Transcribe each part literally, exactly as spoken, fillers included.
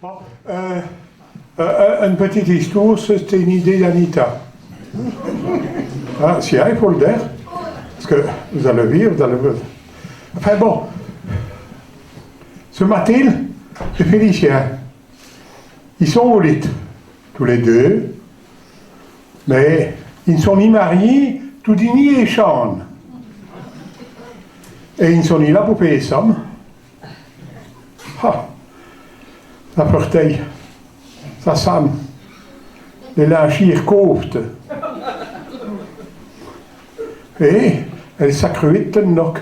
Euh, euh, euh, eune petite histoire, ch'est eune idée d'Anita. Ah, si, i faut l' dire, parce que vous allez vir, vous allez vir. Enfin bon, ch'est Mathilde et Félicien, i sont au lit, tous les deux, mais i n' sont ni mariés, toudis ni échanges. Et i n' sont ni là pour payer s' somme. Ah, cha feurteuille, cha sent l' linchîre cauve. Et elle sacruite un noc.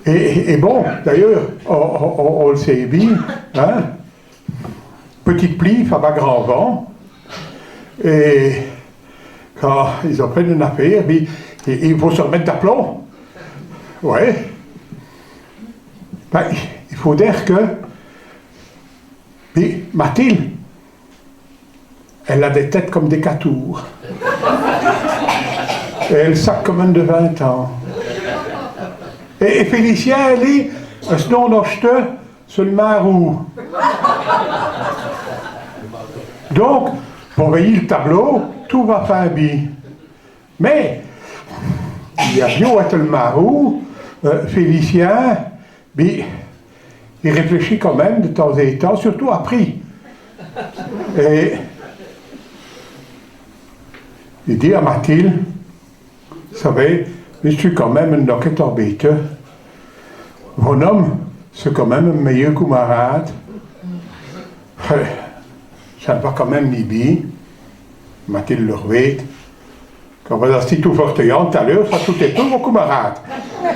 Et, et, et bon, d'ailleurs, on, on, on, on l' sait bin, hein, petite pluie, fait pas grand vent. Et quand i ont fait eune affaire, bin, i, i faut s' ermette d'aplomb. Ouais. Ben, i faut dire que, bin, Mathilde, elle a des tettes comme des catours. Et elle saque comme eune de vingt ans. Et, et Félicien, li, s' nom d'hocheteux, ch'est l' Marou. Donc, pour veiller l' tableau, tout va fin bin. Mais, i a biau ête l' Marou, euh, Félicien, bin, i réfléchit quand même de temps in temps, surtout après. Et i dit à Mathilde, « Savez, j' sus quand même eune loquette embêtée. Vo n' homme, ch'est quand même m' meilleur camarade. Cha n' va quand même ni bin. » Mathilde l' r'wait. « Quand vous astîz tout feurteuillant tout à l'heure, cha tout étot vo camarade.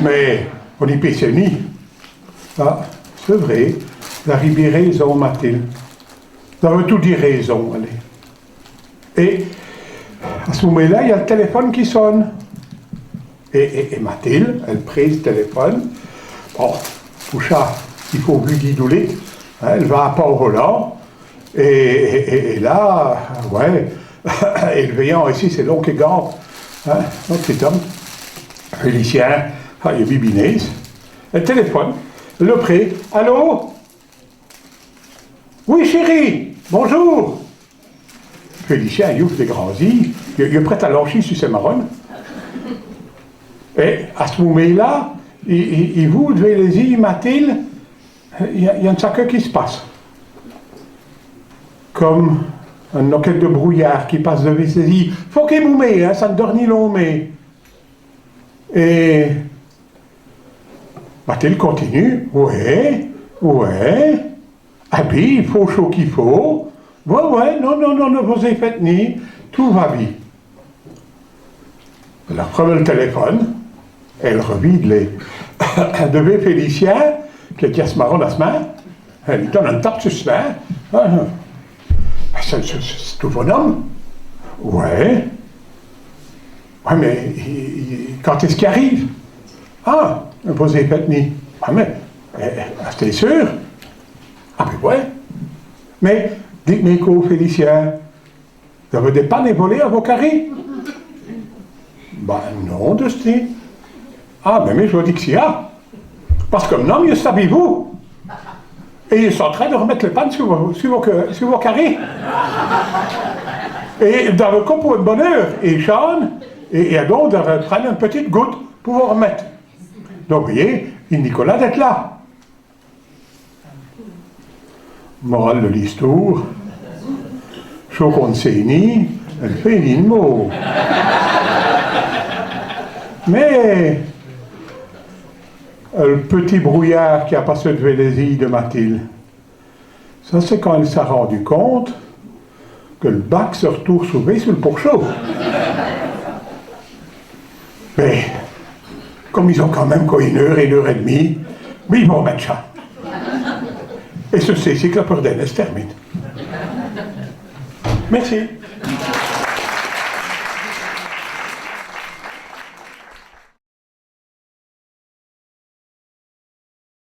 Mais vous n'y pinsez ni. » Ah, ch'est vrai, vous avez bin raison, Mathilde. Vous avez toudis raison, allez. Et à ch' momint-là, i a l' téléphone qui sonne. Et, et, et Mathilde, elle prind l' téléphone. Bon, pour cha, i faut bouger du lit, hein, elle va à pas volants. Et, et, et, et là, ouais, et l' veillant ichi, ch'est long qu'elle gante. Hein, un petit homme. Félicien, ah, i est bibiné. Elle téléphone. Elle l' prind. Allô ? Oui, chéri, bonjour. Félicien, i ouvre des grands yeux, i, i est prêt à lancher sur ses marronnes. Et à ch' momint-là, i, i, i vot d'vant les yeux Mathilde, i a, i a eune saqeu qui s' passe. Comme eune loquette de brouillard qui passe d'vant ses yeux. Faut qu'i moume, hein, cha n' dure ni longmint. Et Mathilde continue. Ouais, ouais. Ah bin, i faut ch' qu'i faut. Ouais, ouais, non, non, non, ne vous in faites ni. Tout va bin. Elle arprind l' téléphone. Elle r'vit les, d'vant Félicien, qui, qui a s' marronne à s' main. Elle li donne eune tape sur s' main. Ah, ah. Ben, ch'est, ch'est, ch'est tout vo n' homme. Ouais. Ouais, mais i, i, quand est-ce qu'i arrive ? Ah, vous in faites ni. Ah, mais, eh, eh, t'es sûr ? Ah, ben ouais. Mais, dites-mi quo, Félicien, vous avez des pannes à voler à vo caré ? Ben non, d'chti. Ah, mais, mais j' vous dis qu'i a. Parce que m'n homme, i est à Bivou. Et i est in train d' ermette les pannes sur vo, sur vo, sur vo caré. Et d'abord, pour eune bonne heure, i chante, et, et donc, i arprend eune petite goutte pour vo ermette. Donc, vous voyez, i n' dit quo là d'ête là. Morale de l'histoire, ch' qu'on n' sait ni, i n' fait ni d' mau. Mais, euh, l' petit brouillard qui a passé d'vant les yeux de Mathilde, cha, ch'est quand elle s'a rindu compte que l' bac s' r'tourne souvent sur l' pourchau. Mais, comme i ont quand même quo eune heure, eune heure et d'mie, mais i vont ermette cha. Et ch'est ichi que la peur d'elle s' termine. Merci.